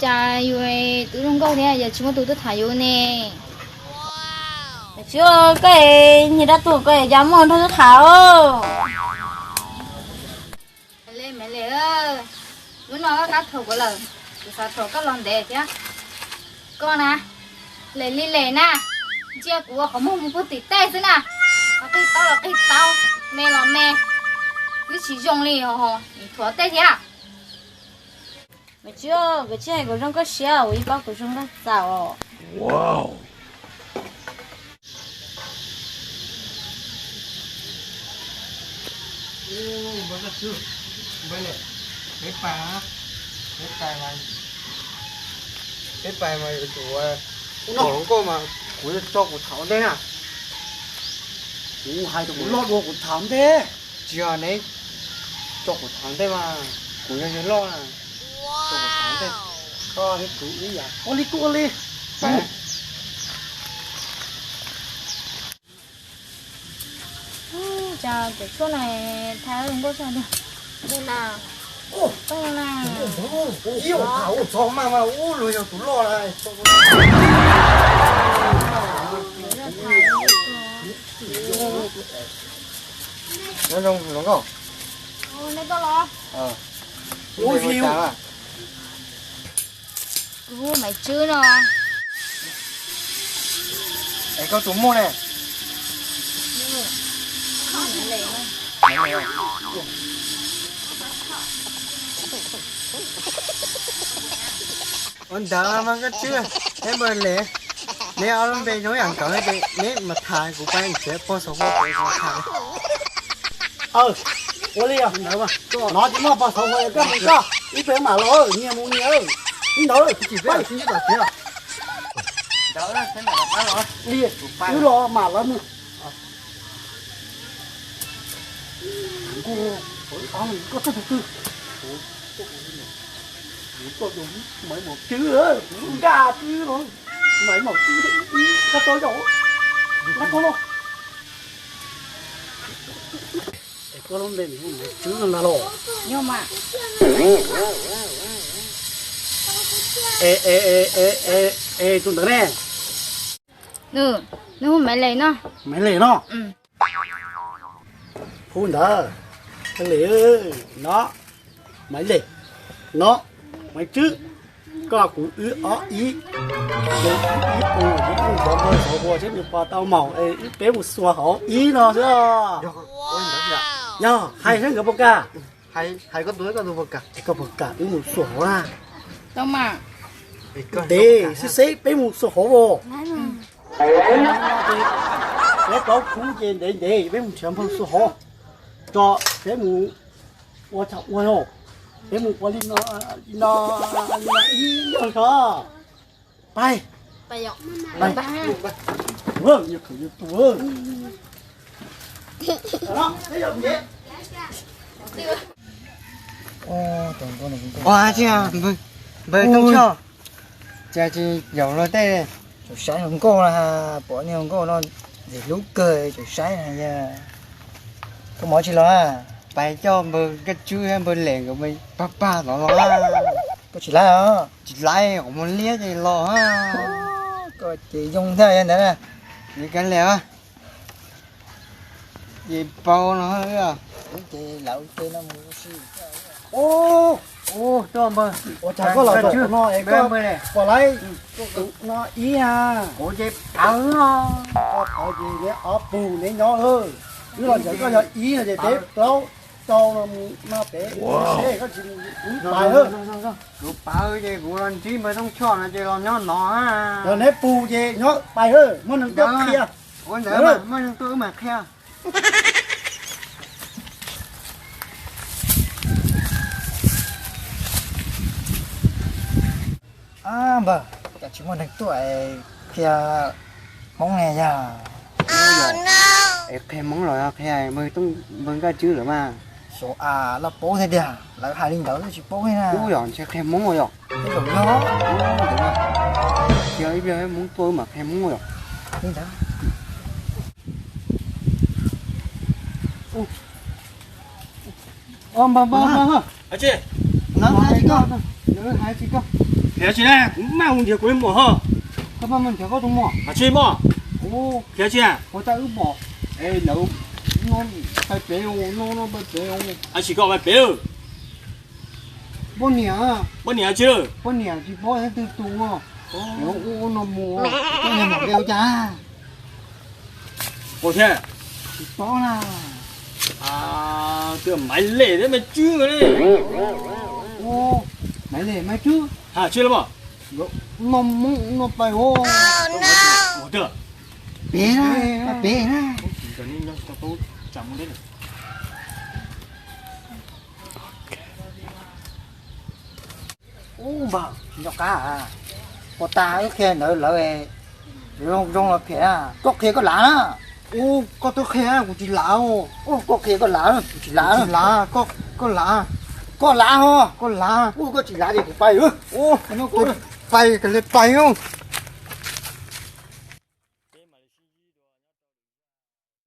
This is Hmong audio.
Cas yus twb zoo nkauj thiab yog tsis muaj tus tuaj tham yus ne? Tsis, koj niag dab tuag, koj cas muaj nraug tuaj tham. Maiv Lis, Maiv Lis, lub no koj kab thuam kuv lawm, kuv xav thuam koj los ntev thiab. Koj na, Lis li Lis na, ntsia kuv ua qhov muag mus puag tim tej xwb na. Los qig taub los qig taub, me los me, twb tsis zoo li os, thuam tej thiab. Maiv Tswb, koj tsis hais kuv zoo nkauj siab, kuv yeej paub kuv zoo nkauj txaus os. Peb pais mas yuav tsum ua, kuv hluas nkauj mas kuv yuav tso kuv tham ua ntej na. Kuv hais rau kuv loj dua kuv tham ua ntej. Tsis yog neb tso kuv tham ua ntej mas kuv yog yawg loj na. Tso kuv tham ua ntej. Koj thiab kuv ib yam, ua li kuj ua li. Cas cov tshuaj no thaij zoo nkauj tshaj li. Ua txog mas mas ub luag yog tus loj na. Nyob zoo hluas nkauj. Kuv hu Maiv Tswb no. Es koj tus muaj ne? Ua ntawd mas koj Tswb, neb npawg Lis, neb ob lub npe zoo yam nkaus ces neb mas tham kuv pab nrhiav pog xav hu tham. Ua li os, no tsis muaj pog xav hu, koj mus koj, ib pliag mam los, nyias mus nyias. Ib ntawd, wb los mam los mus. Koj tuaj tus twg? Kuv tuaj tus Maiv Maum Tswb, kuv nkag twb no. Maiv Maum Tswb, koj tuaj yog koj tuaj los. Es koj lub npe Maiv Tswb no ntag los? Yog mas. Es tus ntawd ne? Nws hu Maiv Lis no. Maiv Lis no? Hu ntawd, Maiv Lis no, Maiv Lis no, Maiv Tswb, koj kuv wb ob ib, ces ib tus kuv tus xov npawg xov hu seb nws puas tau maum es wb peb mus xuas hauv ib no xwb. Yog, hais seb nkawd puas kam. Koj puas kam wb mus xuas hauv na? Ntev xwb xwb peb mus xuas hauv os. Peb plaub khub ces ntev ntev peb mus nrhiav npawg xuas hauv. Tso, peb mus ua tsaug ua yog, peb mus ua li no, li no, li no ib yog tso. Pais. Pais. Ua tsis npawg Tooj Tshoj, cas tsis yaum luag tej, tseem saib hluas nkauj na, pom niag hluas nkauj no ntxim hlub kawg tseem saib na yog. Koj mus tsis los? Pais coj npawg Nkaj Tswb thiab npawg Lem nkawd pag pag tod los. Koj tsis laib os? Tsis laib, kuv mus liab ces los. Koj ces zoo thiab yog ntawd na. Ces kav liam, ces paub no. Ces lawv ua ke no mus si. Ua cas koj los tom no es koj pom laib tus no ib na? Kuv ces pawv no. Koj pawv ces neb ob pug neb nyob lawm. Wb los ntshe koj yog ib no ces peb plaub rau no mus no pem seb koj tsis mus wb pais lawm. Kuv pawv ces kuv los ntsib npawg Tooj Tshoj no ces los nyob no. Yog neb pug ces nyob pais lawm, muaj neeg tuaj qhia. Ua ntawd mas muaj neeg tuaj wb mam qhia. Npawg, cas tsis muaj neeg tuaj qhia Hmoob ne yog? Es qhia Hmoob los qhia npawg Nkaj Tswb lawm mas. Xyov as, lawv paub thiab tiag, lawv hais li ntawd tsis paub li na. Ub, yog ntshe qhia Hmoob yog. Yog ib pliag Hmoob tuaj wb mam qhia Hmoob yog. Li ntawd. Npawg, npawg, npawg, hais tsis koj, hais tsis koj. Khiav tsi na, kuv maj mus nrhiav kuv tus muam ho. Koj maj mus nrhiav koj tus muam? Tsis muaj. Khiav tsi na? Ua cas wb pom es lawv no pais pem, no no pais pem. Tsis, koj pais pem lawm. Poj niam, poj niam tsis, poj niam tsis paub leej twg tus. Ua no mus, koj niag mam li ua cas? Ua thiab. Tsis paub na. Twb Maiv Lem thiab Maiv Tswb li. Maiv Lem Maiv Tswb. Ha, tsis los mas. No mus no pais os. Pem na, pem na. Ub, npawg, tsis nco qab. Puas tas wb qhia ntawd lawv zoo zoo los phem na. Koj qhia koj lav na. Ub, koj twb qhia kuv tsis lav. Ub, koj qhia koj lav, kuv tsis lav. Koj lav, koj lav ho. Koj lav. Ub, koj tsis lav ces kuv pais. Pais, kawg li pais.